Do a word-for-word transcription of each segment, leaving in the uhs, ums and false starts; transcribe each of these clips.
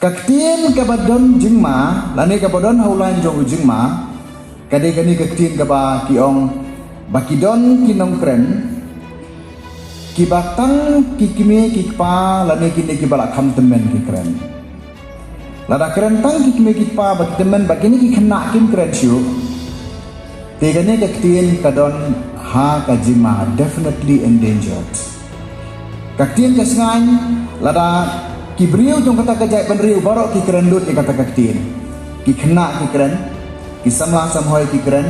Ka ktien kaba don jingma, lane kaba don ha u lain jong u jingma, ka dei kane ka ktien kaba ki ong ba ki don ki nongkren kiba tang ki kmie ki kpa lane kine kiba la kham tymmen ki kren. Lada kren tang ki kmie ki kpa bad ki tymmen bad kine ki khynnah kim kren shuh, te kane ka ktien ka don ha ka jingma, definitely endangered. Ka ktien ka shngaiñ lada ki briew jong kata ka jaitbynriew baroh ki kren lut ïa kata ka ktien. Ki khynnah ki kren, ki samla samhoi ki kren,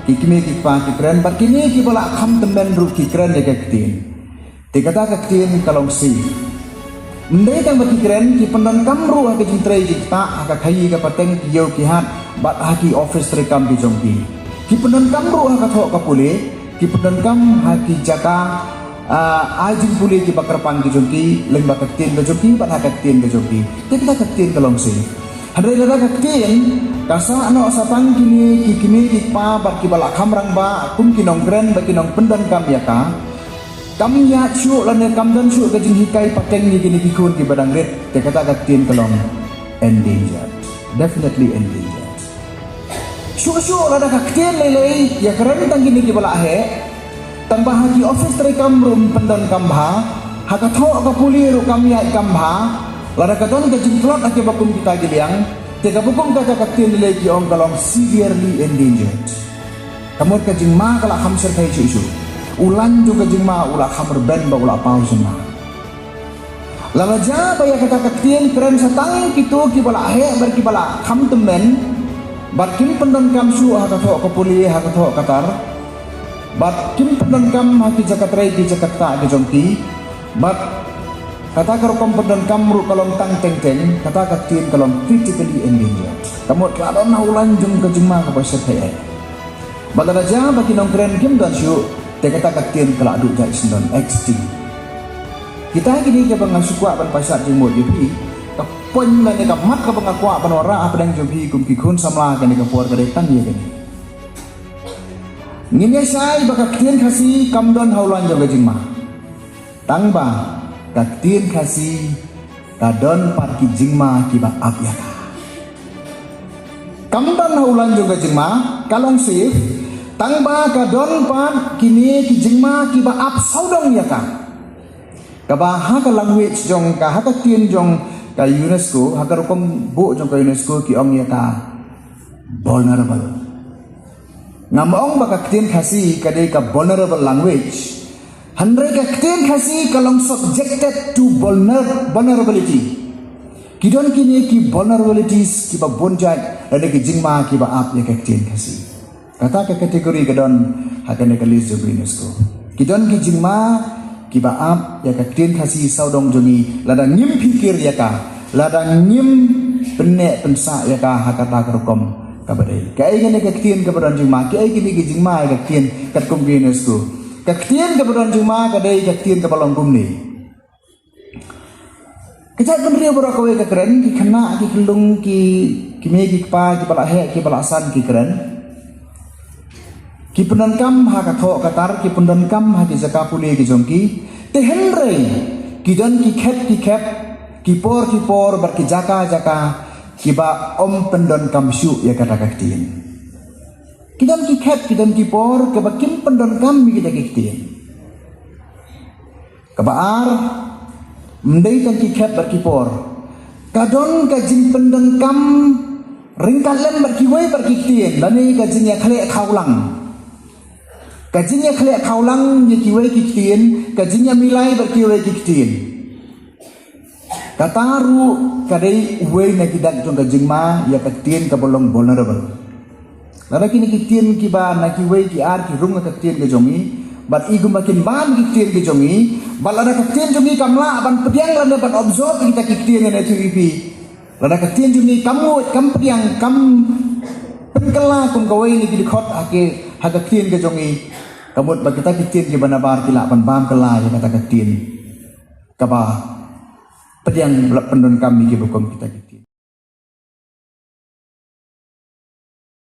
ki kmie ki kpa ki kren, bad kine kiba la kham tymmen ruh ki kren ïa ka ktien. Te kata ka ktien ka long safe. Ym dei tang ba ki kren, ki pyndonkam ruh ha ka jingtrei jingktah, ha ka khaïi ka pateng, ki ïew ki hat, bad ha ki office treikam ki jong ki. Ki pyndonkam ruh ha ka thoh ka pule, ki pyndonkam ha ki jaka, ah, ai jingpule kiba kyrpang ki jong ki, lyngba ka ktien ka jong ki, bad ha ka ktien ka jong ki. Te kata ka ktien ka long safe. Hynrei lada ka ktien ka sah noh sa tang kine ki kmie ki kpa bad kiba la kham rangbah kum ki nongkren bad ki nongpyndonkam ïa ka, kam ïaid shuh lane kam don shuh ka jinghikai pateng ïa kine ki khun kiba dang rit, te kata ka ktien ka long endangered. Definitely endangered. Shuh shuh lada ka ktien lei lei ïa kren tang kine kiba la heh, tang ba ha ki office treikam ruh ym pyndonkam bha, ha ka thoh ka pule ruh kam ïaid kam bha, lada ka don ka jingtlot ha kiba kum kita ki liang, te kaba kum kata ka ktien lei lei ki ong ka long severely endangered. Ka mut ka jingma ka la kham shyrkhei shuh shuh. U lain jong ka jingma u la kham rben bad u la paw jingma. Lada jia ba ïa kata ka ktien kren sa tang kito kiba la heh bad kiba la kham tymmen, bad kim pyndonkam shuh ha ka thoh ka pule, ha ka thoh ka tar, bad kim pyndonkam ha ki jaka trei ki jaka ktah ki jong ki, bad kata ka rukom pyndonkam ruh ka long tang teng teng, kata ka ktien ka long critically endangered. Ka mut ka la don ha u lain jong ka jingma kaba shyrkhei. Bad lada jia ba ki nongkren kim don shuh, te kata ka ktien ka la duh jait syndon, extinct. Kita kine kiba nga shu kwah ban pynshad jingmut ïa phi, ka point lane ka mat kaba nga kwah ban wanrah hapdeng jong phi kum ki khun samla kane ka por ka dei tang ïa kane. Ngin ïa shai ba ka ktien Khasi kam don ha u lain jong ka jingma. Tang ba ka ktien Khasi ka don pat ki jingma kiba ap ïa ka. Kam don ha u lain jong ka jingma, ka long safe, tang ba ka don pat kine ki jingma kiba ap sawdong ïa ka. Kaba ha ka language jong ka, ha ka ktien jong ka UNESCO, ha ka rukom buh jong ka UNESCO ki ong ïa ka vulnerable. Ngam ong ba ka ktien Khasi ka dei ka vulnerable language. Hynrei ka ktien Khasi ka long subjected to vulner-, vulnerability. Ki don kine ki vulnerabilities kiba bun jait, lane ki jingma kiba ap ïa ka ktien Khasi. Kata ka category ka don ha kane ka list jong UNESCO. Ki don ki jingma kiba ap ïa ka ktien Khasi sawdong jong ngi, lada ngim phikir ïa ka, lada ngim pynneh pynsah ïa ka ha kata ka rukom kaba dei. Kaei kane ka ktien kaba don jingma, kaei kine ki jingma ïa ka ktien katkum ka UNESCO. Ka ktien kaba don jingma ka dei ka ktien kaba long kumne. Ka jaitbynriew baroh kawei ka kren, ki khynnah ki khyllung, ki kmie ki kpa, kiba la heh kiba la san ki kren. Ki pyndonkam ha ka thoh ka tar, ki pyndonkam ha ki jaka pule ki jong ki. Te hynrei ki don ki khep ki khep, ki por ki por bad ki jaka jaka kiba ym pyndonkam shuh ïa kata ka ktien. Ki don ki khep ki don ki por kaba kim pyndonkam ïa kita ki ktien. Kaba ar, ym dei tang ki khep bad ki por. Ka don ka jingpyndonkam ryngkat lem bad kiwei bad ki ktien, lane ka jingïakhleh khawlang. Ka jingïakhleh khawlang ïa kiwei ki ktien, ka jingïamilai bad kiwei ki ktien. Kata ruh ka dei uwei na ki dak jong ka jingma ïa ka ktien kaba long vulnerable. Lada kine ki ktien kiba na kiwei ki ar ki rung ha ka ktien ka jong ngi, bad i kumba kin bam ki ktien ki jong ngi, bad lada ka ktien jong ngi kam lah ban pdiang lane ban absorb ïa kita ki ktien, ïa na tu ipi. Lada ka ktien jong ngi kam nguid, kam pdiang, kam pynkylla kum kawei na ki dkhot ha ki, ha ka ktien ka jong ngi, ka mut ba kita ki ktien kiba nabar ki lah ban bam kylla ïa kata ka ktien kaba pdiang, ba la pyndonkam ïa kiba kum kita ki.